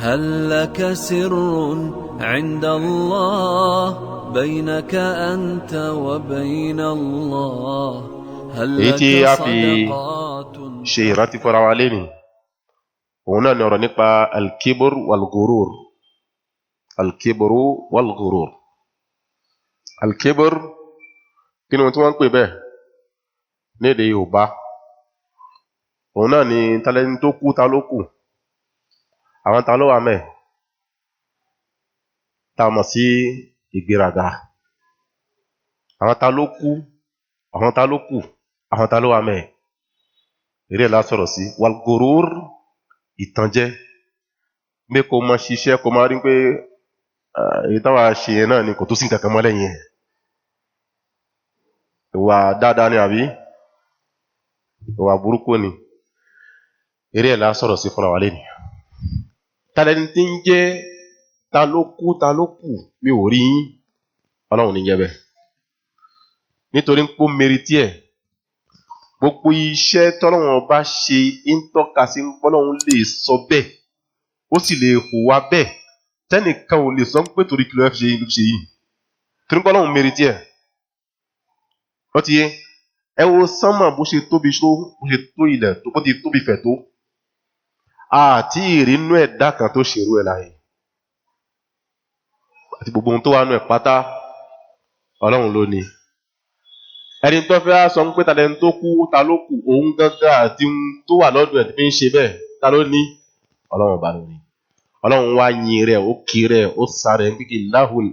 هل لك سر عند الله بينك أنت وبين الله هل Èyí tí لك a fi صدقات ṣe ìrántí fúnra wa lénìí, òun náà ni ọ̀rọ̀ nípa alkibur walgurur. Alkiburu walgurur. Alkibur, kí ni ohun tí wọ́n ń pè bẹ́ẹ̀ ní èdè Yorùbá? Òun náà ni talẹ́ni tó kú, ta ló kù, àwọn ta ló wà mẹ́ẹ̀ tá a mọ̀ sí ìgbéraga. Àwọn ta ló kú, àwọn ta ló kù, àwọn ta ló wà mẹ́ẹ̀. Eré la sọ̀rọ̀ sí walgurur, ìtànjẹ, pé kó máa ṣiṣẹ́, kó máa rí pé èyí táwa ṣe yẹn náà ni kò tó sí nǹkan kan mọ́ lẹ́yìn ẹ̀. Ìwà dáadáa ni àbí ìwà burúkú ni? Eré ẹ̀ la sọ̀rọ̀ sí fúnra wa lénìí. Talẹ́ni tí ń jẹ́ ta ló kú, ta ló kù, mi ò rí yín, Ọlọ́run ní jẹ́ bẹ́ẹ̀. Nítorí pé ó mérítí ẹ̀, gbogbo iṣẹ́ tọ́lọ́run bá ṣe ń tọ́ka sí pọ́lọ́run lè sọ bẹ́ẹ̀, ó sì lè hùwà bẹ́ẹ̀, tẹ́nìkan ò lè sọ pé torí kí ló fẹ́ ṣe yìí, torí pọ́lọ́run mérítí ẹ̀. Ó ti yé, ẹ wo sánmà bó ṣe tóbi tó, bó ṣe tó ilẹ̀ tó, bó ti tóbi fẹ̀ tó, àti ìrìnnú ẹ̀dá kan tó ṣerú ẹ̀ láàyè, àti gbogbo ohun tó wà nù ẹ̀ pátá, Ọlọ́run ló ní. Ẹni tó fẹ́ sọ pé ta lẹni tó kú, ta ló kù, òun gángan àti ohun tó wà lọ́dọ̀ ẹ̀ tí fi ń ṣe bẹ́ẹ̀, ta ló ní? Ọlọ́run ọba ló ní. Ọlọ́run wá yin rẹ̀, ó kí rẹ̀, ó sa rẹ̀ ń kíkì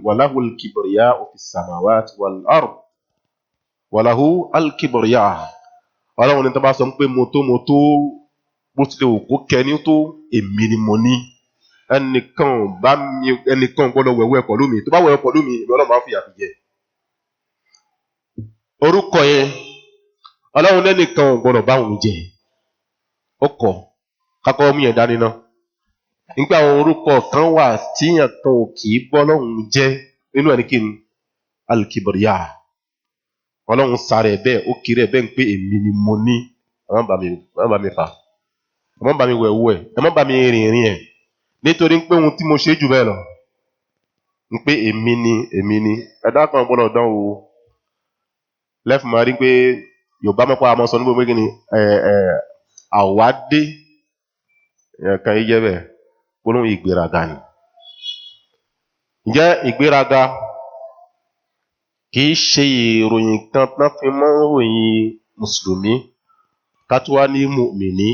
walahul kibriya'u fis samawati wal ard walahu al kibriya. Ọlọ́run ní tó bá sọ pé mo tó, mo tó, bó tilẹ̀ wù kó kẹni tó, èmi ni mo ní. Ẹnìkan ò bá mi, ẹnìkan ò gbọ́dọ̀ wẹ̀wẹ̀ pẹ̀lú mi, tó bá wẹ̀wẹ̀ pẹ̀lú mi, èmi Ọlọ́run máa ń fìyà fi jẹ. Orúkọ yẹn, Ọlọ́run lẹ́nìkan ò gbọ́dọ̀ bá òun jẹ. Ó kọ̀ kákọ́ mú yẹn dání náà. Nígbà àwọn orúkọ kan wà tíyàn kan ò kì í bọ́ Ọlọ́run jẹ́ nínú ẹni kí ni? Alkibriya. Ọlọ́run sáré bẹ́ẹ̀, ó kiri ẹ̀ bẹ́ẹ̀ ń pé èmi ni mo ní. Ẹ má bá mi fà, ẹ má bá mi wẹ̀wù ẹ̀, ẹ má bá mi rìnrìn ẹ̀. Nítorí pé ohun tí mo ṣe jù bẹ́ẹ̀ lọ, ń pé èmi ni, èmi ni. Ẹ̀dá kan gbọ́dọ̀ dán o. Lẹ́fù máa rí pé Yorùbá mẹ́pà àmọ́ sọ níbo pé kí ni àwádé ẹ̀kan yìí jẹ́ bẹ́ẹ̀, gbólóhùn ìgbéraga ni. Ǹjẹ́ ìgbéraga kì í ṣe ìròyìn kan tán fi mọ́ ròyìn Mùsùlùmí, ká tó wá ní mùmíní,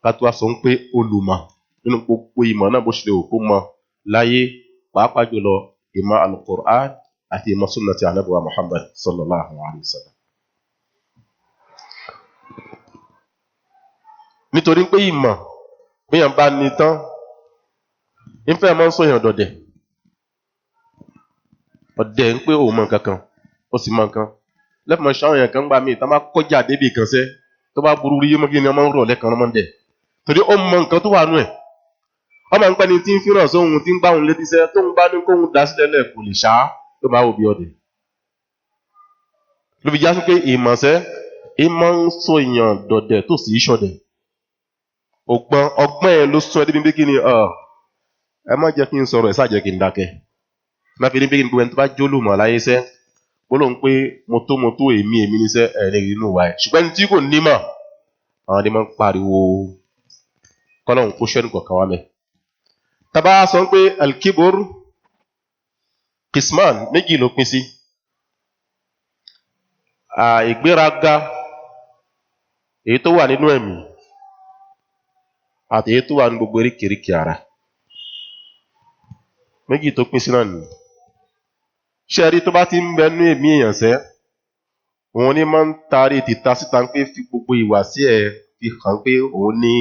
ká tó wá sọ pé olùmọ̀ nínú gbogbo ìmọ̀ náà bó ṣe lè wò kó mọ láyé, pàápàá jùlọ ìmọ̀ Al-Qur'an àti ìmọ̀ sunnati Ànábì wa Muhammad sallallahu alayhi wa sallam. Nítorí pé ìmọ̀ bíyàn bá ní tán, ìfẹ́ máa ń sọ̀yàn dọ̀dẹ̀. Ọ̀dẹ̀ ń pé òun mọ nǹkan kan, ó sì mọ nǹkan. Lẹ́fọ̀ọ́ ṣáwọn èèyàn kan gbà míì tá máa kọjá débi kan sẹ́, tó bá burú rí mọ́ kí ni ọmọ ń rọ̀ lẹ́kan ọmọ ń dẹ̀. Torí ó mọ nǹkan tó wà nú ẹ̀. Ọmọ ń pẹ́ ni tí ń fíràn sóhun tí ń gbá òun létí sẹ́, tóun bá ní kóun dá sílẹ̀ lẹ̀ kò lè ṣá, tó máa wò bí ọdẹ. Ló fi já sí pé ìmọ̀ọ́sẹ́, ìmọ̀ ń sọ èèyàn dọ̀dẹ̀ tó sì í ṣọdẹ̀. Ọgbọ́n, ọgbọ́n ẹ̀ ló sọ ẹ́ débi pé kí ni, ẹ má jẹ́ kí n sọ̀rọ̀, ẹ sá jẹ́ kí n dákẹ́. Má fi ní pé kí ni gbogbo ẹni tó bá jólùmọ̀ láyé sẹ́, gbólóhùn pé mo tó, mo tó, èmi, èmi ní sẹ́, ẹ̀ lè rí inú wa ẹ̀. Ṣùgbọ́n ẹni tí kò nímọ̀, àwọn ni máa ń pariwo kọ́lọ́hún kó ṣẹ́nu kọ̀ọ̀kan wá mẹ́. Tá bá sọ pé alkibur qisman, méjì ló pín sí. Ìgbéraga èyí tó wà nínú ẹ̀mí àti èyí tó wà ní gbogbo eríkèéríkèé ara. Méjì tó pín sí náà nìyí. Ṣé ẹ rí tó bá ti ń bẹ nínú ẹ̀mí èèyàn sẹ́, òun ni máa ń tarí tìta síta pé fi gbogbo ìwà sí ẹ fi hàn pé òun ní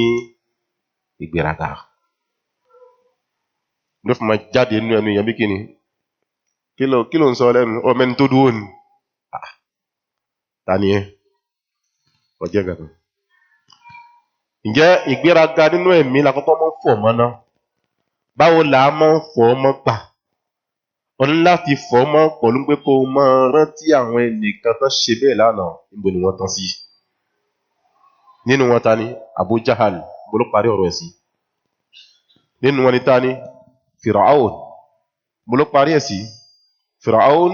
ìgbéraga. Ló fi máa jáde nínú ẹnu èèyàn bí kíni? Kí ló ń sọ lẹ́nu? Ọmọ ẹni tó dúró ni. Ta ni ẹ? Ọjọ́ ìgbàgbọ́. Ǹjẹ́ ìgbéraga nínú ẹ̀mí la kọ́kọ́ máa ń fọ̀ mọ́ náà? Báwo là á máa ń fọ̀ mọ́ gbà? O ní láti fọ̀ mọ́ pẹ̀lú pé kó o máa rántí àwọn ẹnìkan tán ṣe bẹ́ẹ̀ lánàá, níbo ni wọ́n tán sí? Nínú wọn ta ni? Abu Jahal, bó ló parí ọ̀rọ̀ ẹ̀ sí? Nínú wọn ni ta ni? Fìràáhùn. Mo ló parí ẹ̀ sí Fìràáhùn.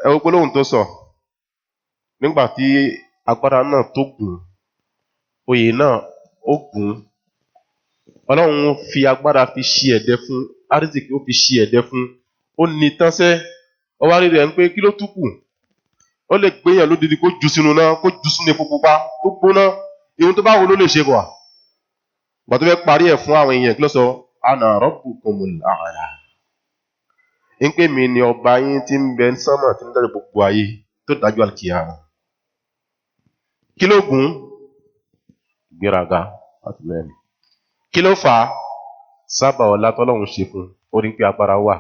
Ẹ wo gbólóhùn tó sọ nígbà tí agbára náà tó gùn, oyè náà ó gùn. Ọlọ́run fi agbára fi ṣe ẹ̀dẹ fún, arísìkí ó fi ṣe ẹ̀dẹ fún, ó ní tánṣẹ́. Ó wá rí rẹ̀ ń pé kí ló túkù, ó lè gbéyàn lódidi kó jù sínú náà, kó jù sínú epo pupa tó gbóná. Ihun tó bá wo ló lè ṣe bọ̀. Ìgbà tó fẹ́ parí ẹ̀ fún àwọn èèyàn, kí ló sọ? Ana rabbukumul a'la. Ń pè mí ní ọba yín tí ń bẹ sánmà, tí ń dájọ́ gbogbo ayé, tó dájọ́ àlùkìyámà. Kí ló gùn? Gbéraga láti mẹ́rin. Kí ló fà á? Sábà ọlá tọ́lọ́run ṣe fún ó rí pé agbára wà,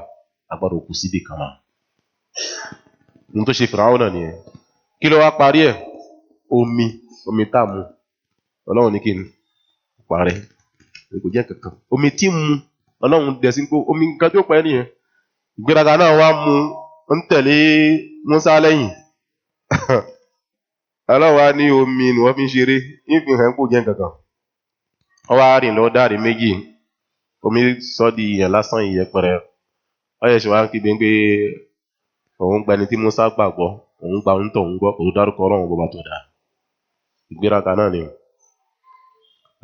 agbára òkú síbì kan náà. Ohun tó ṣe Fìràwọ̀ náà nìyẹn. Kí ló wá parí ẹ̀? Omi, omi tá a mu. Ọlọ́run ní kí ni? Parẹ́. Kò jẹ́ kankan. Omi tí mu, Ọlọ́run dẹ̀ sí pé omi nǹkan tó pẹ́ nìyẹn. Ìgbéraga náà wá mu, ó ń tẹ̀lé Musa lẹ́yìn. Ọlọ́run wá ní omi ni wọ́n fi ń ṣeré, ń fi hàn kó jẹ́ kankan. Wọ́n wá rìn lọ dáre méjì, omi sọ di ìyẹn lásán, ìyẹpẹrẹ. Ó yẹ ṣe wá ń kígbe pé òun gba ẹni tí Musa gbàgbọ́, òun gba òun tó òun gbọ́, òun dárúkọ Ọlọ́run bọba tó dáa. Ìgbéraga náà ni o.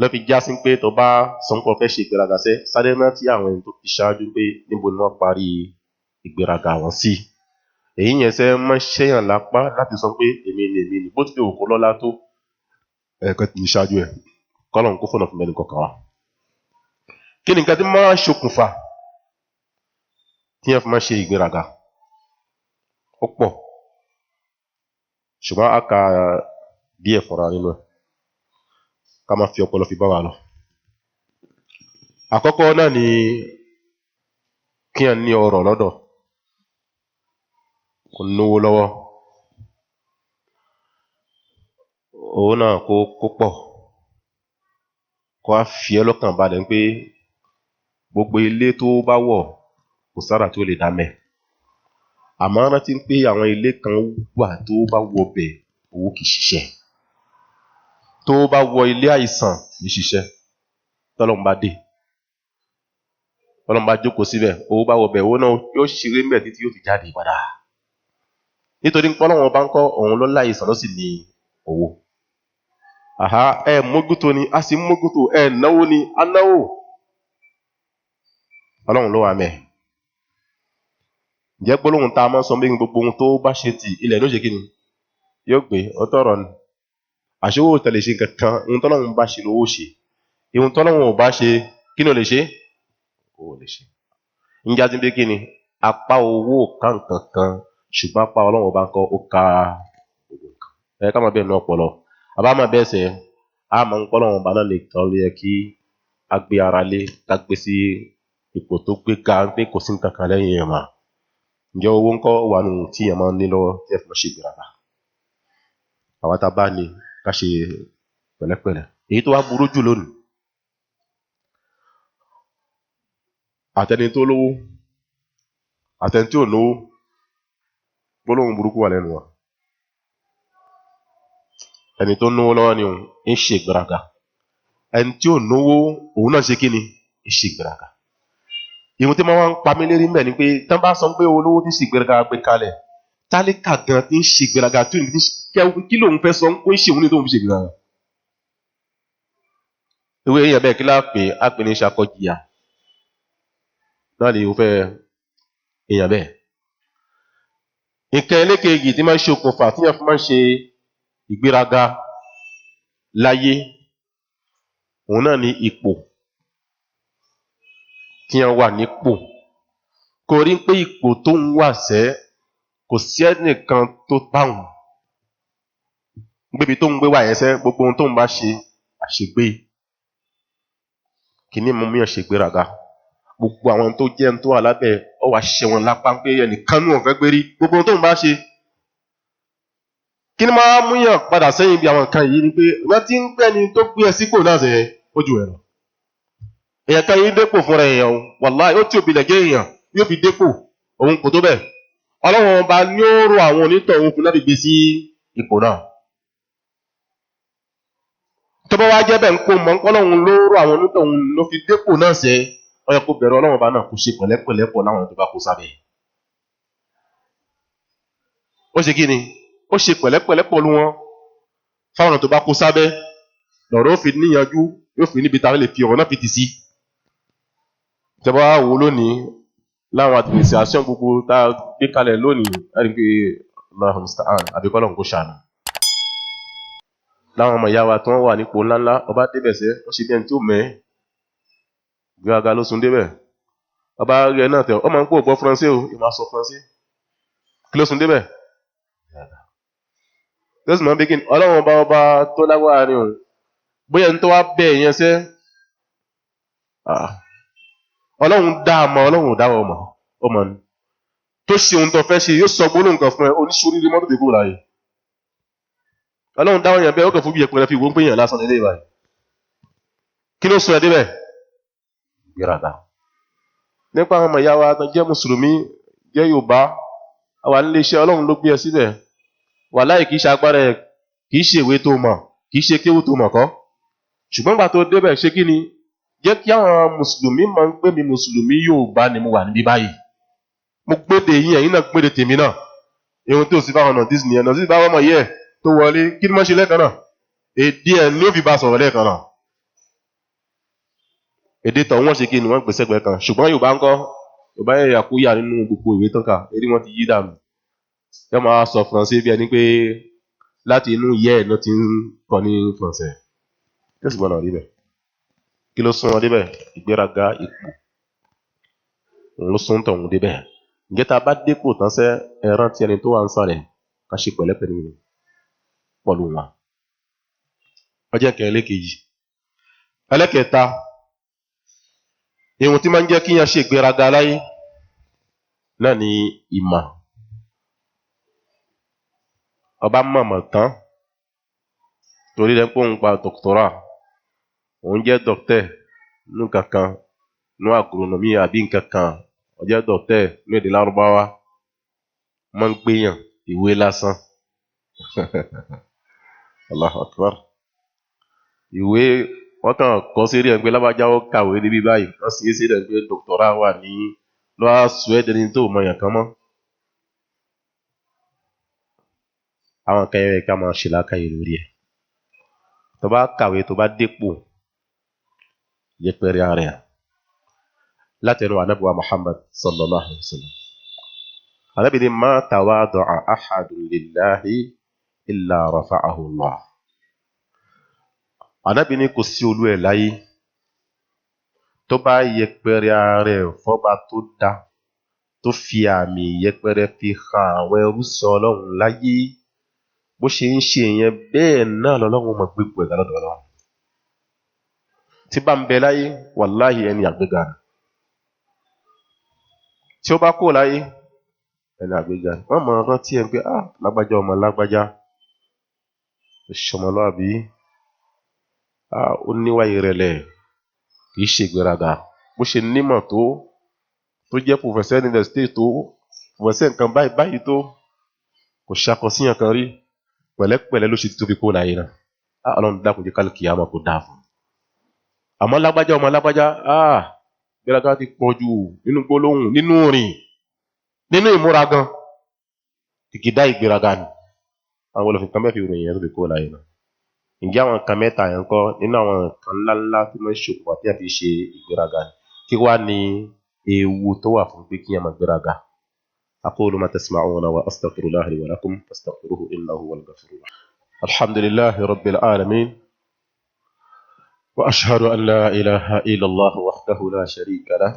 Lọ́ fi já sí pé tó bá sọ pé o fẹ́ ṣe ìgbéraga sẹ́, sáré rántí àwọn ẹni tó ti ṣáájú pé níbo ni wọ́n parí ìgbéraga wọn sí. Èyí yẹn sẹ́ máa ń ṣẹ́yàn lápá láti sọ pé èmi ni èmi ni, bó ti lè wù kó lọ́lá tó, ẹ̀ẹ̀kan ti ṣáájú ẹ̀. Kọ́lọ́run kó fọ̀nà fún ẹnì kọ̀ọ̀kan wa. Kí ni nǹkan tí máa ń ṣokùnfà tí yẹn fi máa ń ṣe ìgbéraga? Ó pọ̀, ṣùgbọ́n a kà díẹ̀ fúnra nínú ẹ̀, ká máa fi ọpọlọ fi bá wa lọ. Àkọ́kọ́ náà ni kí yẹn ní ọrọ̀ lọ́dọ̀, kó náwó lọ́wọ́, owó náà kó pọ̀, kó wá fi ẹ́ lọ́kàn balẹ̀ pé gbogbo ilé tó bá wọ̀ kò sára tí ó lè dá mẹ́. Àmọ́ rántí pé àwọn ilé kan wà tó bá wọ bẹ̀ owó kì í ṣiṣẹ́. Tó bá wọ ilé àìsàn kì í ṣiṣẹ́. Tọ́lọ́run bá dé, tọ́lọ́run bá jókòó síbẹ̀, owó bá wọ bẹ̀, owó náà yóò ṣeré ńbẹ̀ títí yóò fi jáde padà. Nítorí pé Ọlọ́run bá ń kọ́ òun ló láìsàn ló sì ní owó. Àhá, ẹ mójútó ni, a sì ń mójútó, ẹ náwó ni, a náwó. Ọlọ́run ló wà mẹ́. Ǹjẹ́ gbólóhùn tá a máa ń sọ bí gbogbo ohun tó bá ṣe tì ilẹ̀ ló ṣe kí ni? Yóò gbé, ó tọrọ ni. Àṣewò tẹ̀lé ṣe nǹkan kan, ohun tọ́lọ́run bá ṣe lówó ṣe. Ohun tọ́lọ́run ò bá ṣe, kí ni ó lè ṣe? Ó lè ṣe. Ǹjẹ́ a ti ń bí kí ni? Apá owó ká nǹkan kan, ṣùgbọ́n apá Ọlọ́run bá ń kọ́ ó ka gbogbo nǹkan. Ẹ ká máa bẹ́ẹ̀ ní ọpọlọ. Àbá máa bẹ́ẹ̀ sẹ́, a máa ń pọ́ Ọlọ́run bá náà nìkan ló yẹ kí a gbé ara lé, ká gbé sí ipò tó gbé ga pé kò sí nǹkan kan lẹ́yìn ẹ̀ mà. Ǹjẹ́ owó ńkọ́ wà nù tí èèyàn máa ń ní lọ́wọ́ tí ẹ fi máa ṣe ìgbéraga? Àwa tá a bá ní ká ṣe pẹ̀lẹ́pẹ̀lẹ́. Èyí tó wá burú jù lónìí, àtẹni tó lówó, àtẹni tí ò lówó, gbólóhùn burúkú wà lẹ́nu wa. Ẹni tó náwó lọ́wọ́ ni òun ń ṣe ìgbéraga. Ẹni tí ò náwó, òun náà ṣe kí ni? Ń ṣe ìgbéraga. Ìhun tí wọ́n máa ń pa mí lérí mẹ́ ni pé tán bá sọ pé olówó tí ń ṣe ìgbéraga gbé kalẹ̀, tálíkà gan tí ń ṣe ìgbéraga tí ò ní kí lòun fẹ́ sọ pé ń ṣe òun ní tóun fi ṣe ìgbéraga. Ìwé èèyàn bẹ́ẹ̀ kí lá pè á pè ní ṣàkọjìyà. Náà ni ìwúfẹ́ èèyàn bẹ́ẹ̀. Nǹkan ẹlẹ́kejì tí máa ń ṣe okùnfà tí èèyàn fi máa ń ṣe ìgbéraga láyé, òun náà ni ipò. Tí èèyàn wà nípò, kò rí pé ipò tó ń wà sẹ́, kò sí ẹnìkan tó bá òun. Gbébi tó ń gbé wà yẹn sẹ́, gbogbo ohun tó ń bá ṣe, àṣegbé. Kìíní mú míyàn ṣe ìgbéraga. Gbogbo àwọn tó jẹ́ ẹni tó wà lábẹ́, ó wá ṣe wọn lápá pé ẹnìkan nù ọ̀fẹ́ gbérí. Gbogbo ohun tó ń bá ṣe. Kí ni máa mú yàn padà sẹ́yìn bí àwọn nǹkan yìí ni pé rántí ń pẹ́ ni tó gbé ẹ sípò náà sẹ́, ó ju ẹ̀ lọ. Èèyàn kan yìí dépò fúnra èèyàn o, wàláhì ó tí òbí lẹ̀ jẹ́ èèyàn yóò fi dépò, òun kò tó bẹ́ẹ̀. Ọlọ́run ọba ní ó rọ àwọn onítọ̀hún fún láti gbé sí ipò náà. Tó bá wá jẹ́ bẹ́ẹ̀ ń kó mọ́ ń pọ́lọ́hún ló rọ àwọn onítọ̀hún ló fi dépò náà sẹ́, ó yẹ kó bẹ̀rù Ọlọ́run ọba náà, kó ṣe pẹ̀lẹ́pẹ̀lẹ́ pọ̀ láwọn tó bá kó sábẹ́. Ó ṣe kí ni? Ó ṣe pẹ̀lẹ́pẹ̀lẹ́ pọ̀lú wọn fáwọn tó bá kó sábẹ́, lọ̀rọ̀ ó fi níyanjú, yóò fi níbi táwọn lè fi ọ̀rọ̀ náà fi tì sí. Tẹ́ bá wò lónìí láwọn administration gbogbo tá a gbé kalẹ̀ lónìí, láti pé Allahu musta'an, àbí kọ́lọ̀ ń kó ṣàánú. Láwọn ọmọ ìyá wa tí wọ́n wà nípò ńláńlá, ọba débẹ̀ sẹ́, ó ṣe bí ẹni tí ó mẹ́ gbéraga ló sun débẹ̀. Ọba rẹ̀ náà tẹ̀, ọmọ ń pò gbọ́ Faransé o, ìmọ̀ sọ Faransé. Kí ló sun débẹ̀? Lọ́sùn máa ń bí kí ni Ọlọ́run ọba ọba tó lágbára ni òun. Bóyá ẹni tó wá bẹ̀ yẹn sẹ́, Ọlọ́run dá a mọ̀, Ọlọ́run ò dá ọ mọ̀, ọmọ ni. Tó ṣe ohun tó fẹ́ ṣe, yóò sọ gbólóhùn kan fún ẹ, oníṣòrí mọ́tò tó kúrò láàyè. Ọlọ́run dáwọn yẹn bẹ́ẹ̀, ó kàn fún bí ẹ̀pẹ̀rẹ̀ fi wọ́n pé yẹn lásán nílé ìbáyìí. Kí ló sọ ẹ débẹ̀? Gbéraga. Nípa àwọn ọmọ ìyá wa tó jẹ́ Mùsùlùmí, jẹ́ Yorùbá, àwa nílé iṣẹ́ Ọlọ́run ló gbé ẹ síbẹ̀. Wàláhì kìí ṣe agbára ẹ, kìí ṣe ìwé tó mọ̀, kìí ṣe kéwú tó mọ̀ kọ́. Ṣùgbọ́n ìgbà tó débẹ̀ ṣe kí ni? Jẹ́ kí àwọn Mùsùlùmí máa ń pè mí Mùsùlùmí Yorùbá ni mo wà níbí báyìí. Mo gbéde yín, ẹ̀yin náà gbéde tèmi náà. Ihun tó sì fáwọn ọ̀nà Disney ẹ̀ náà sì bá wọ́n mọ̀ yẹ́ ẹ̀ tó wọlé, kí ni wọ́n ṣe lẹ́ẹ̀kan náà? Èdè ẹ̀ ní ó fi bá sọ̀rọ̀ lẹ́ẹ̀kan náà. Èdè tọ̀ wọ́n ṣe kí ni wọ́n gbèsè gbẹ kan. Ṣùgbọ́n Yorùbá ń kọ́, Yorùbá yẹn yà kú yà nínú gbogbo ìwé tán kà, eré wọn ti yí dànù. Yọ máa sọ Faransé bí ẹni pé láti inú yẹ́ ẹ̀ ló ti ń kọ́ ní Faransé. Kí ló sì gbọ́dọ̀ rí bẹ́ẹ̀? Kí ló sún wọn débẹ̀? Ìgbéraga ipò. Òun ló sún tọ̀hún débẹ̀. Ǹjẹ́ tá a bá dépò tán sẹ́, ẹ rántí ẹni tó wà ń sàlẹ̀, ká ṣe pẹ̀lẹ́pẹ̀lẹ́ pọ̀lú wọn. Ọjọ́ kẹrin lékejì. Ẹlẹ́kẹta, ihun tí máa ń jẹ́ kí yẹn ṣe ìgbéraga láyé náà ni ìmọ̀. Ọba mọ̀mọ̀ tán torí rẹ̀ pé òun pa dọ̀kítọ́rà, òun jẹ́ dọ̀kítẹ̀ nú kankan, nú agronomy àbí nkankan, ó jẹ́ dọ̀kítẹ̀ ní èdè Lárúbáwá, máa ń gbéyàn ìwé lásán. Allahu Akbar. Ìwé wọ́n kàn kọ́ sí rí ẹ̀ pé lábájá ó kàwé níbí báyìí, wọ́n sì sí rẹ̀ pé dọ̀kítọ́rà wà ní lọ́wọ́ sọ ẹ́ dẹni tó mọ èèyàn kan mọ́. Àwọn kan yẹn ká máa ṣe làákàyè lórí ẹ̀. Tó bá kàwé, tó bá dépò, yẹpẹrẹ ara ẹ̀. Látẹnu Ànábì wa Muhammad sallallahu alaihi wasallam. Ànábì ní ma tawada'a ahadun lillahi illa rafa'ahu Allah. Ànábì ní kò sí olú ẹ̀ láyé tó bá yẹpẹrẹ ara ẹ̀ fọ́ba tó dá, tó fi àmì yẹpẹrẹ fi hàn àwọn ẹrúsìn Ọlọ́run láyé, bó ṣe ń ṣe yẹn bẹ́ẹ̀ náà lọ́lọ́run mọ̀ gbégbó ẹ̀dá lọ́dọ̀ Ọlọ́run. Tí bá ń bẹ láyé, wàláhì ẹni àgbéga ni. Tí ó bá kó láyé, ẹni àgbéga ni. Wọ́n mọ̀ rántí ẹ pé, ah, lágbájá ọmọ lágbájá, ṣọmọlúàbí, ah, ó níwà ìrẹ̀lẹ̀, kì í ṣe ìgbéraga. Bó ṣe nímọ̀ tó, tó jẹ́ pòfẹ́sẹ̀ yunifásítì tó, pòfẹ́sẹ̀ nǹkan báyìí báyìí tó, kò ṣàkọsíyàn kan rí. Pẹ̀lẹ́pẹ̀lẹ́ ló ṣe tó fi kó láyé náà. Ah, Ọlọ́run dákun jẹ́ kálukì àmọ́ kò dáa fún un. Àmọ́ lágbájá ọmọ lágbájá, ah, ìgbéraga ti pọ̀ jù nínú gbólóhùn, nínú rìn, nínú ìmúra gan. Kìkìdá ìgbéraga ni. Àwọn olùfẹ́ kan mẹ́fì ìròyìn yẹn tó fi kó láyé náà. Ǹjẹ́ àwọn nǹkan mẹ́ta yẹn kọ́ nínú àwọn nǹkan ńláńlá tí wọ́n ń ṣokùnfà tí a fi ṣe ìgbéraga ni? Kí wá ní ewu tó wà fún pé kí ẹ máa gbéraga? أقول ما تسمعون وأستغفر الله لي ولكم فاستغفروه إنه هو الغفور الرحيم. الحمد لله رب العالمين، وأشهد أن لا إله إلا الله وحده لا شريك له،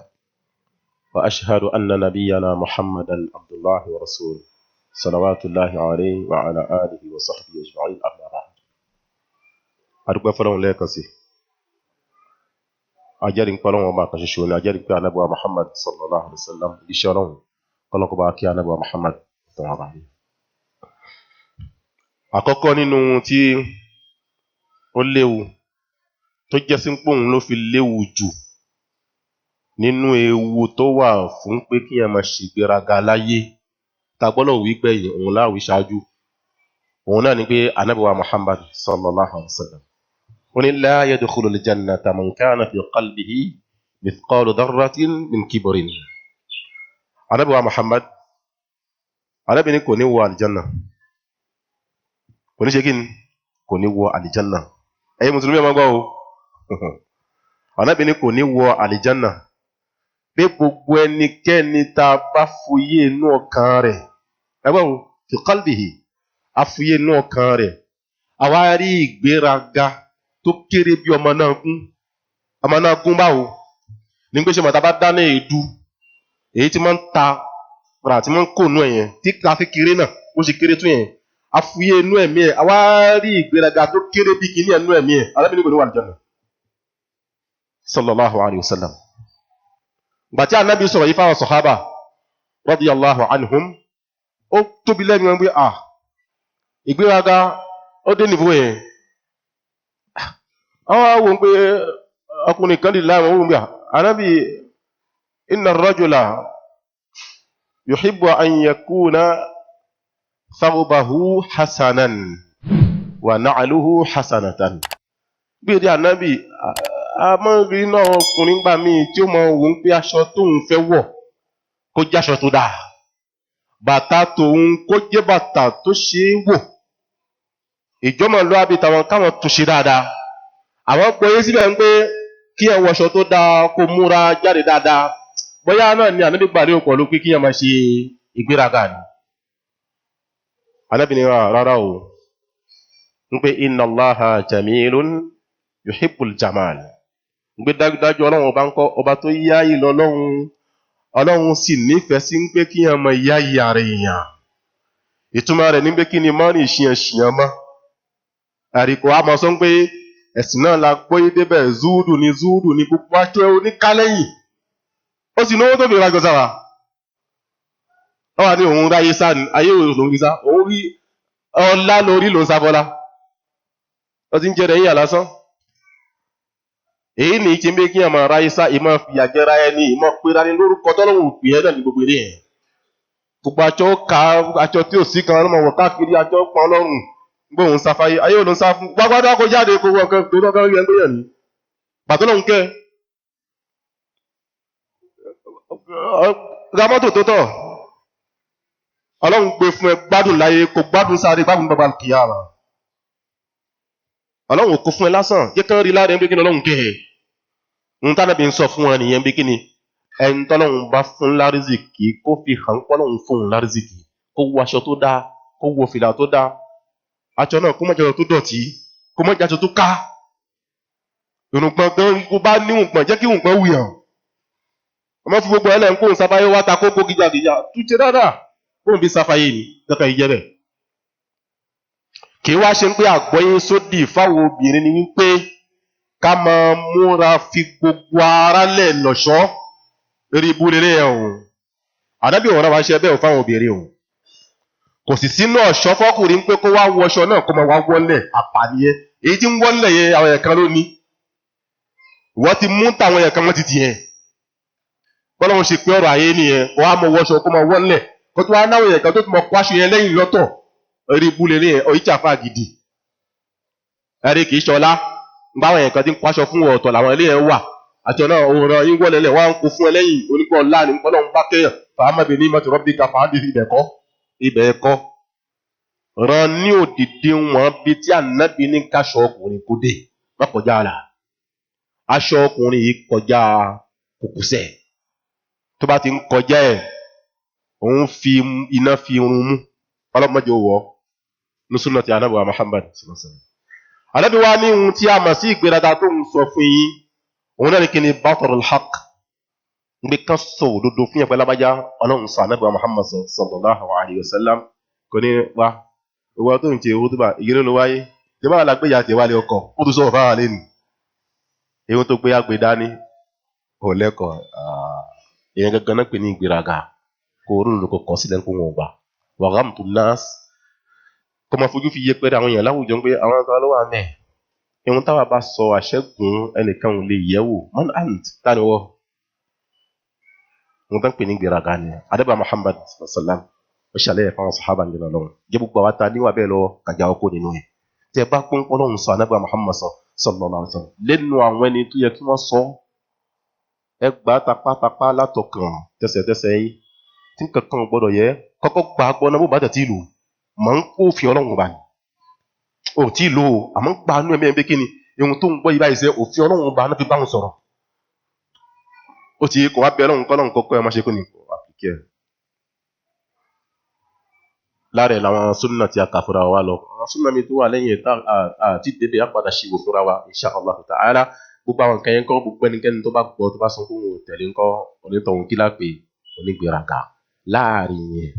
وأشهد أن نبينا محمدا عبد الله ورسوله صلوات الله عليه وعلى آله وصحبه أجمعين، أما بعد. Adúpẹ́ fọ́lọ́run lẹ́ẹ̀kan sí. Ajẹ́rìí ń pẹ́ Ọlọ́run ọba kan ṣoṣo ni, ajẹ́rìí pé Ànábì wa Muhammad sallallahu alaihi wasallam iṣẹ́ Ọlọ́run, kọ́lọ́n kó bá kí Ànábì wa Muhammad sallallahu alaihi wasallam. Àkọ́kọ́ nínú tí ó léwu tó jẹ́ sí pé òun ló fi léwu jù nínú ewu tó wà fún pé kí ẹ máa ṣègbéraga láyé, ta gbọ́dọ̀ wí gbẹ̀yìn òun láwí ṣáájú. Òun náà ni pé Ànábì wa Muhammad sallallahu alaihi wasallam. Ó ní la yadkhulul jannata man kana fi qalbihi mithqalu dharratin min kibrin. Ànábì wa Muhammad, Ànábì ní kò ní wọ àlìjánà. Kò ní ṣe kí ni? Kò ní wọ àlìjánà. Ẹ̀yin mùsùlùmí, ẹ máa gbọ́ o. Ànábì ní kò ní wọ àlìjánà pé gbogbo ẹnikẹ́ni tá a bá fuyé inú ọkàn rẹ̀, ẹgbẹ́ wo fi qalbihi, àfuyé inú ọkàn rẹ̀, àwa rí ìgbéraga tó kéré bí ọmọ náà gún. Ọmọ náà gún báwo ní pé ṣe mọ̀tá bá dáná èédú, èyí tí máa ń ta rà tí máa ń kó inú ẹ̀ yẹn tí ká fi kéré náà, ó ṣe kéré tó yẹn, àfuyé inú ẹ̀mí ẹ̀, àwa rí ìgbéraga tó kéré bí kíní ẹ̀nú ẹ̀mí ẹ̀, Ànábì ní kò ní wà àlùjánnà, sallallahu alayhi wa sallam. Gbàtí Ànábì sọ̀rọ̀ yìí fáwọn sọ̀hábà radiyallahu anhum, ó tóbi lẹ́nu wọn pé à ìgbéraga ó dé nìbó yẹn. Àwọn àwọn pé ọkùnrin kan dì láwọn ohun bí i Ànábì, inna ar-rajula yuhibbu an yakuna thawbahu hasanan wa na'luhu hasanatan. Bí èdè Ànábì, a mọ́ rí náà ọkùnrin gbà míì tí ó mọ òun pé aṣọ tóun fẹ́ wọ̀ kó jẹ́ aṣọ tó dáa, bàtà tòun kó jẹ́ bàtà tó ṣe é wò, ìjọmọlúwàbí tàwọn káwọn tún ṣe dáadáa. Àwọn gbọ́yé síbẹ̀ ń pé kí ẹ wọṣọ tó dáa, kó múra jáde dáadáa. Bóyá náà ni Ànábì gbà lérò pẹ̀lú pé kí ẹ máa ṣe ìgbéraga ni. Ànábì ní rárá o, ń pé inna Allaha jamilun yuhibbul jamal, ń pé dájúdájú Ọlọ́run ọba ń kọ́ ọba tó yáyì lọ́lọ́run, Ọlọ́run sì nífẹ̀ẹ́ sí ń pé kí ẹ máa yáyì ara èèyàn. Ìtumọ̀ rẹ̀ ní pé kí ni mọ́rin ìṣìyàn ṣìyàn mọ́ àríkò àmọ́ sọ pé ẹ̀sìn náà la gbóyé débẹ̀. Zúùdù ni zúùdù ni gbogbo aṣọ oníkálẹ́yìn, ó sì náwó tó fi ragbọ́n sára. Ó wà ní òun ráyé sá ní ayé òun lòún rí sá, òun rí ọlá lórí lòún sáfọlá, ó ti ń jẹrẹ yíyà lásán. Èyí ní ti ń bí kí ọmọ ráyé sá, ìmọ̀ fìyà jẹra ẹni, ìmọ̀ pera ní lórúkọ tọ́lọ́hùn òpè ẹ̀ náà ní gbogbo eré ẹ̀. Gbogbo aṣọ ká aṣọ tí ò sí kan lọ́mọ wọ̀ káàkiri, aṣọ pọn lọ́rùn gbóhùn sáfáyé ayé òun sá fún gbágbádá kó jáde kó wọ nǹkan tó lọ́kàn rí ẹgbẹ́ yẹn ní pàtó lòun kẹ́ ra mọ́tò tó tọ̀. Ọlọ́run gbé fún ẹ, gbádùn láyé, kó gbádùn sáré, gbádùn bàbá kìyàmà. Ọlọ́run kò fún ẹ lásán, jẹ́ kán rí lára ẹ pé kí ni Ọlọ́run kẹ́ ẹ ń tánà bí ń sọ fún ẹ nìyẹn, bí kí ni ẹni tọ́lọ́run bá fún lárízìkì kó fi hàn pọ́lọ́run fún un lárízìkì, kó wọ aṣọ tó dáa, kó wọ fìlà tó dáa, aṣọ náà kó má jẹ́ aṣọ tó dọ̀tí, kó má jẹ́ aṣọ tó ká irùngbọ̀n gan, kó bá ní irùngbọ̀n, jẹ́ kí irùngbọ̀n wùyàn. Ọmọ fi gbogbo ẹlẹ́ ń kóhun sáfáyé wá ta kókó gíjàgíjà túnṣe dáadáa, kóhun fi sáfáyé ni kankan yìí jẹ́ bẹ́ẹ̀. Kì í wá ṣe ń pé àgbọ́yé sódì fáwọn obìnrin ni wípé ká máa múra fi gbogbo ara lẹ̀ lọ̀ṣọ́ eré ibú lélẹ̀ ẹ̀ o. Ànábì ọ̀rọ̀ wa ṣe bẹ́ẹ̀ fáwọn obìnrin o. Kò sì sínú ọ̀ṣọ́ fọ́kùnrin pé kó wá wọṣọ náà kó máa wá wọlẹ̀ àpànìyẹ. Èyí tí ń wọlẹ̀ yẹn, àwọn ẹ̀kan ló ní. Ìwọ ti mú táwọn ẹ̀kan wọn ti tiẹ̀. Bọ́lọ́run ṣe pé ọ̀rọ̀ ayé nìyẹn, kó wá mọ wọṣọ kó máa wọlẹ̀, kó tó wá náwọn ẹ̀kan tó tún mọ kó aṣọ yẹn lẹ́yìn lọ́tọ̀. Eré ibú lélẹ̀ yẹn, ọ̀yí jàfa gidi. Ẹ̀rí kì í ṣọlá, báwọn ẹ̀kan ti ń kó aṣọ fún ọ̀tọ̀ làwọn ilé yẹn wà. Àjọ náà òun ràn yín wọlé lẹ̀ wọ́n á ń kó fún ẹ lẹ́yìn onígbọ̀ ńlá ní bọ́lọ́run bá kẹ́yàn. Fàámàbí ní mọ́tò rọ́bì ká fàá ibẹ̀ kọ́, ibẹ̀ kọ́. Ràn ní òdìdí wọn bí tí Ànábì ní káṣọ ọkùnrin kó dé, má kọjá àlà. Aṣọ ọkùnrin yìí kọjá kòkòsẹ̀. Tó bá ti ń kọjá ẹ̀, òun fi iná fi irun mú. Ọlọ́mọdé wọ̀ ọ́. Ní súnà ti Ànábì wa Muhammad. Ànábì wa ní ohun tí a mọ̀ sí ìgbéraga tó ń sọ fún yín, òun náà ní kí ni batarul haqq. Níbi kan sọ òdodo fún yẹn pé lábájá, Ọlọ́run sọ Ànábì wa Muhammad sallallahu alayhi wa sallam kò ní wá ìwọ tó ń ṣe owó tó bá ìgbéró ló wáyé tí báwa la gbé ìyá tiẹ̀ wálé ọkọ̀ ó tún sọ̀rọ̀ fáwọn lẹ́nu èyí tó gbé àgbè dání kò lẹ́kọ̀ọ́. Èèyàn gangan náà pè ní ìgbéraga, kò rúrù kò kọ́ sílẹ̀ kó wọn gbà wàhámù nas, kó máa fojú fi yẹpẹrẹ àwọn èèyàn láwùjọ pé àwọn kan ló wà mẹ́ẹ̀. Ìhun táwa bá sọ àṣẹ́gun ẹnìkan ò lè yẹ̀ wò, man ant tani wọ́ wọn tán pè ní ìgbéraga ni. Adébá Muhammad sallam ó ṣàlàyé fáwọn sàhábà nínú Ọlọ́run jẹ́ gbogbo àwọn ta níwà bẹ́ẹ̀ lọ kàjá ọkọ nínú ẹ̀. Tẹ bá pọ́n Ọlọ́run sọ, Anábà Muhammad sọ sallallahu alaihi wasallam lẹ́nu àwọn ẹni tó yẹ kí wọ́n sọ. Ẹ gbà tapátapá látọkàn tẹsẹ̀tẹsẹ̀ yín tí kankan gbọ́dọ̀ yẹ kọ́kọ́ gbà gbọ́ náà bó bá tẹ̀ tí lò mọ̀ ń kó òfin Ọlọ́run bá ní ò tí lò ó, àmọ́ ń gbà nú ẹ̀mí ẹ̀ pé kí ni ohun tó ń gbọ́ yìí báyìí sẹ́ òfin Ọlọ́run bá náà fi bá wọn sọ̀rọ̀. Ó ti kò wá bẹ Ọlọ́run kọ́ Ọlọ́run kọ́kọ́ ẹ má ṣe kó ni kò wá fi kí ẹ. Lára ẹ̀ làwọn súnà tí a kà fúnra wa lọ, àwọn súnà mi tó wà lẹ́yìn ẹ̀ tá àti dédé á padà ṣìwò fúnra wa insha Allah ta'ala. Gbogbo àwọn nǹkan yẹn kọ́, gbogbo ẹnikẹ́ni tó bá gbọ́ tó bá sọ fún òun tẹ̀lé ńkọ́ onítọ̀hún kí lápè onígbéraga láàrin yẹn.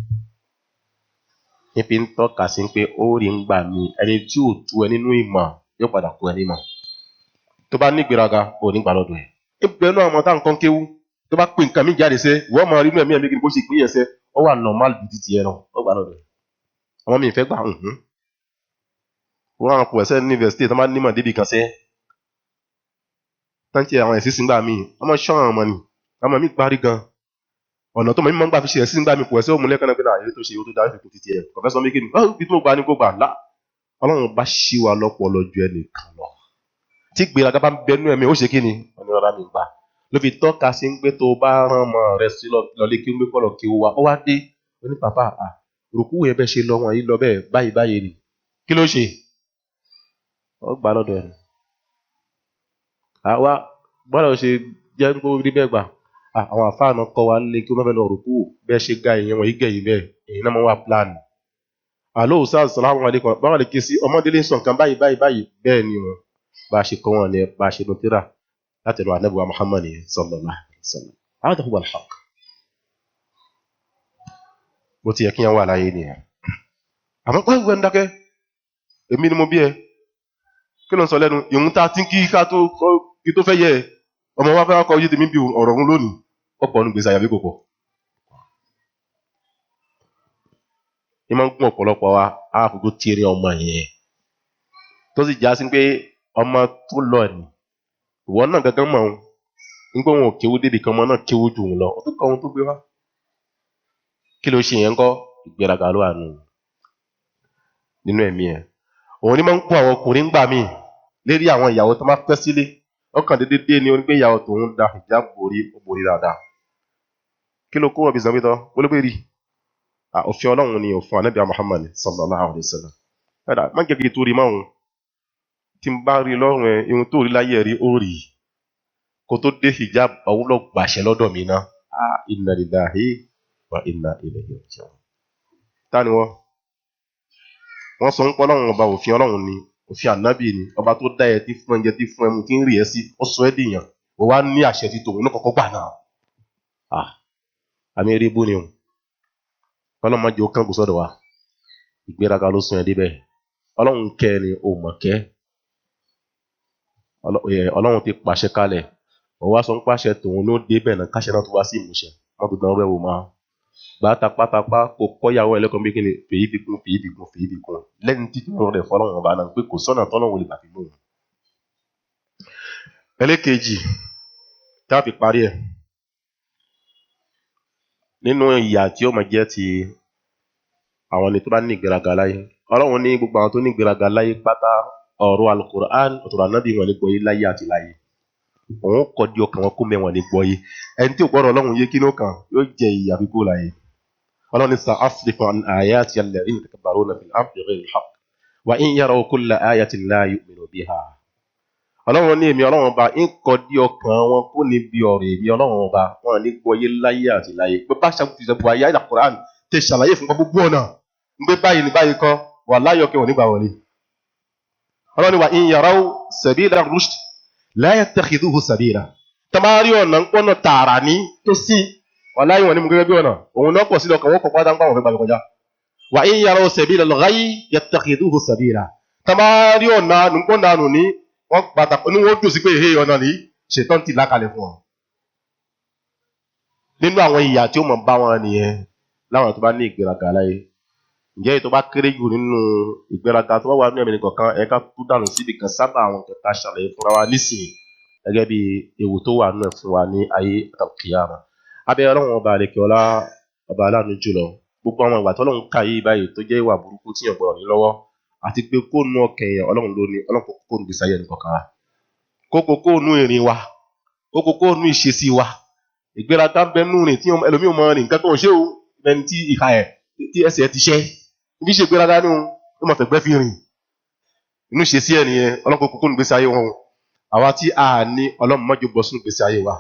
Níbi ń tọ́ka sí pé ó rí ń gbà mí ẹni tí ò tú ẹ nínú ìmọ̀ yóò padà kú ẹ nímọ̀. Tó bá ní ìgbéraga ò ní gbà lọ́dọ̀ ẹ̀. Ìbẹ̀ náà ọmọ tá nǹkan kéwú tó bá pè nǹkan mí jáde sẹ́ ìwọ́n máa rí inú ẹ̀mí ẹ̀mí kí ni bó ṣe pín yẹn sẹ́ ó wà normal bí títí ẹ náà ó gbà lọ́dọ̀ ẹ̀. Àwọn mi ìfẹ́ gbà hùn. Wọ́n á pọ̀ ẹ̀sẹ̀ ní yunifásitì tó máa nímọ̀ débi kan sẹ́. Táǹtì àwọn ẹ̀sìn sí gbà mí ọmọ ṣọ́ àwọn ọmọ ni ọmọ mi parí gan. Ọ̀nà tó mọ̀ mímọ́ ń gbà fi ṣe ẹ̀sìn gbà mí pọ̀ ẹ̀sẹ̀ òmùlẹ̀ kan náà pé náà èyí tó ṣe tó dáa fi kún títí ẹ̀. Kọ̀fẹ́ sọ mí kí ni bí tó gbà ní kó gbà lá. Ọlọ́run bá ṣí wa lọ́pọlọ ju ẹnìkan lọ. Tí ìgbéraga bá ń bẹnu ẹ̀mí ó ṣe kí ni ọ̀nà rárá mi gbà. Ló fi tọ́ka sí ń pé tó bá rán ọmọ rẹ sí lọlé kí ń gbé kọ́lọ̀ kí ó wá. Ó wá dé ó ní bàbá à rùkú yẹn bẹ́ẹ̀ ṣe lọ wọn yìí lọ bẹ́ẹ̀ báyìí báyìí ni. Kí ló ṣe? Ó gbà lọ́dọ̀ ẹ̀. Àwa gbọ́dọ̀ ṣe jẹ́ kó rí bẹ́ẹ̀ gbà. Àwọn àfáà náà kọ́ wa lé kí wọ́n fẹ́ lọ rùkú bẹ́ẹ̀ ṣe ga ìyẹn wọ̀nyí gẹ̀ yìí bẹ́ẹ̀ èyí náà máa wà plan. Àlọ́ Ustaz salamu alaykum báwọn lè ké sí ọmọdé lè sọ nǹkan báyìí báyìí báyìí bẹ́ẹ̀ ni wọn bá a ṣe kọ́ wọn ni bá a ṣe nu tíra láti ẹnu Ànábì wa Muhammad sallallahu alaihi wasallam. Hadha huwa al-haqq. Bó ti yẹ kí yẹn wà láyé nìyẹn. Àmọ́ pé ìwé ń dákẹ́ èmi ni mo bí ẹ kí ló ń sọ lẹ́nu ìhun tá a ti ń kí ká tó kí tó fẹ́ yẹ ẹ ọmọ wa fẹ́ wá kọ ojú tèmi bí ọ̀rọ̀ òun lónìí ọ̀pọ̀ ọ̀nù gbèsè àyàbí kò pọ̀. Ní máa ń gún ọ̀pọ̀lọpọ̀ wa á fògo tiẹ̀rẹ̀ ọmọ yẹn tó sì já sí pé ọmọ tó lọ ni ìwọ náà gangan mọ̀ ọ́n nígbà wọn ò kéwú débi kan ọmọ náà kéwú jù ú lọ ó tún kọ́ ohun tó gbé wá. Kí ló ṣe yẹn ńkọ́? Ìgbéraga ló wà nínú ẹ̀mí ẹ̀. Òun ni máa ń kó àwọn ọkùnrin gbà míì lérí àwọn ìyàwó tó máa fẹ́ sílé ọkàn dédé dé ni onígbé ìyàwó tòun da ìjà borí ó borí dáadáa. Kí ló kó ọbì sàmítọ́ olóbèrè òfin Ọlọ́run ni òfin Ànábì Muhammad sallallahu alaihi wasallam. Ẹ̀dá má jẹ́ kí n tó rí mọ́ òun tí n bá rí lọ́rùn ẹ̀ ihun tó rí láyé rí ó rí kó tó dé hijab ọwọ́ gbàṣẹ lọ́dọ̀ mi ná. Inna lillahi wa inna ilayhi raji'un. Ta ni wọ́n? Wọ́n sọ ń pọ́ Ọlọ́run ọba òfin Ọlọ́run ni òfin Ànábì ni ọba tó dá ẹ tí fún ẹjẹ tí fún ẹmu tí ń rí ẹ sí ó sọ ẹ́ dìyàn ó wá ní àṣẹ ti tòun ní kọ́kọ́ gbà náà. Àmì eré ibú ni o. Ọlọ́run má jẹ́ ó kángun sọ́dọ̀ wa. Ìgbéraga ló sún ẹ débẹ̀. Ọlọ́run kẹ́ ẹ ni ò mọ̀ kẹ́. Ọlọ́run ti pàṣẹ kalẹ̀. Ó wá sọ ń pàṣẹ tòun ló débẹ̀ náà káṣẹ náà tó wá sí ìmúṣẹ. Wọ́n tó dán rẹ́wò máa. Gbà tapátapá kó kọ́yàwó ẹlẹ́kọ̀ọ́ bí kíni fèyí fi kún fèyí fi kún fèyí fi kún. Lẹ́ni títí wọn rẹ̀ fọlọ́run ọba náà pé kò sọ́nà tọ́lọ́run lè gbà fi mú un. Ẹlẹ́kejì tá a fi parí ẹ̀ nínú ìyà tí ó máa jẹ́ ti àwọn ẹni tó bá ní ìgbéraga láyé. Ọlọ́run ní gbogbo àwọn tó ní ìgbéraga láyé pátá ọ̀rọ̀ Al-Qur'an ọ̀tọ̀rọ̀ Ànábì wọn ní gbọ́yé láyé àti láyé. Òun kọ́ di ọkàn wọn kó mẹ́wọ̀n ní gbọ́yé. Ẹni tí ò gbọ́rọ̀ Ọlọ́run yé kí ló kàn yóò jẹ ìyà fi kó láyé. Ọlọ́run ní sa'asrifu an ayati alladhina yatakabbaruna fil ardi bighayri al-haqq wa in yaraw kulla ayatin la yu'minu biha. Ọlọ́run ní èmi Ọlọ́run ọba ń kọ́ di ọkàn wọn kó níbi ọ̀rọ̀ èmi Ọlọ́run ọba wọn ní gbọ́yé láyé àti láyé. Pé bá ṣàkóso ayé Al-Qur'an tẹ ṣàlàyé fún gbogbo ọ̀nà ń gbé báyìí ní báyìí kọ́ wà láyọ̀ kí wọ́n nígbà wọlé. Ọlọ́run ní wa in yaraw sabila rushd la yattakhidhuhu sabila. Tamari ọ̀nà ń pọ́nà tààrà ní tó sí wà láyé wọn ní mú gẹ́gẹ́ bí ọ̀nà òun náà pọ̀ sí lọ́kàn wọ́n kọ̀ pátá ń pa àwọn fẹ́ gbàgbé kọjá. Wa in yaraw sabila al-ghayy yattakhidhuhu sabila. Tamari ọ̀nà ń pọ́nà ànú ní wọ́n pàtàkì ní wọ́n dùn sí pé èyí ọ̀nà ní ṣètọ́n ti lákalẹ̀ fún wọn. Nínú àwọn ìyà tí ó mọ̀ bá wọn nìyẹn láwọn tó bá ní ìgbéraga láyé. Ǹjẹ́ èyí tó bá kéré jù nínú ìgbéraga tó bá wà nínú ẹ̀mí nìkọ̀ọ̀kan ẹ̀ka tó dànù síbi kan sábà àwọn kẹta ṣàlàyé fúnra wa nísìnyí gẹ́gẹ́ bí ewu tó wà nínú ẹ̀ fún wa ní ayé àtàkìyàmà. Abẹ́ Ọlọ́run ọba àlekèọlá ọba aláàánú jùlọ gbogbo àwọn ìwà tọ́lọ́run kà yìí báyìí tó jẹ́ ìwà burúkú tí yàn gbọ́dọ̀ ní lọ́wọ́ Àti pé kó nu ọkàn èèyàn, Ọlọ́run ló ní. Ọlọ́run kò kó nu gbèsè ayé ẹnì kọ̀ọ̀kan wa, kókó kó nu ìrìn wa, kókó kó nu ìṣesí wa. Ìgbéraga ń bẹ nú rìn tí ẹlòmíì mọ rìn nǹkan tó ń ṣe o, ẹni tí ìka ẹ̀ tí ẹsẹ̀ ti ṣẹ́ ibi ṣe ìgbéraga ní o, ó mọ̀ fẹ̀gbẹ́ fi rìn inú ìṣesí ẹ̀ nìyẹn. Ọlọ́run kókó nu gbèsè ayé wọn o. Àwa tí a ní, Ọlọ́run mọ́jú bọ́ sínú gbèsè ayé wa.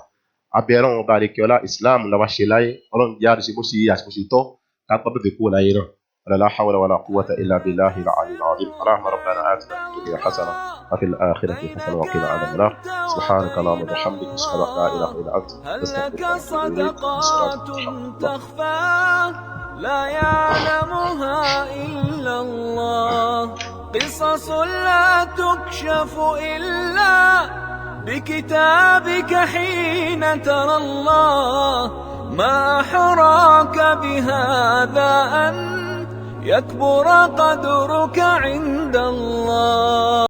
Abẹ́ Ọlọ́run ọba àdékẹ́ ọlá Islam làwa ṣe láyé. Ọlọ́run jẹ́ àdìsí bó ṣe yé àti bó ṣe tọ́ ká gbọ́ bẹ̀bẹ̀ kúrò láyé náà. ولا حول ولا قوة إلا بالله العلي العظيم. اللهم ربنا آتنا في الدنيا حسنة وفي الآخرة حسنة وقنا عذاب النار. سبحانك اللهم وبحمدك، أشهد أن لا إله إلا أنت، هل أستغفرك لك وأتوب إليك. صدقات تخفى لا يعلمها إلا الله؟ قصص لا تكشف إلا بكتابك حين ترى الله. ما أحراك بهذا أن يكبر قدرك عند الله.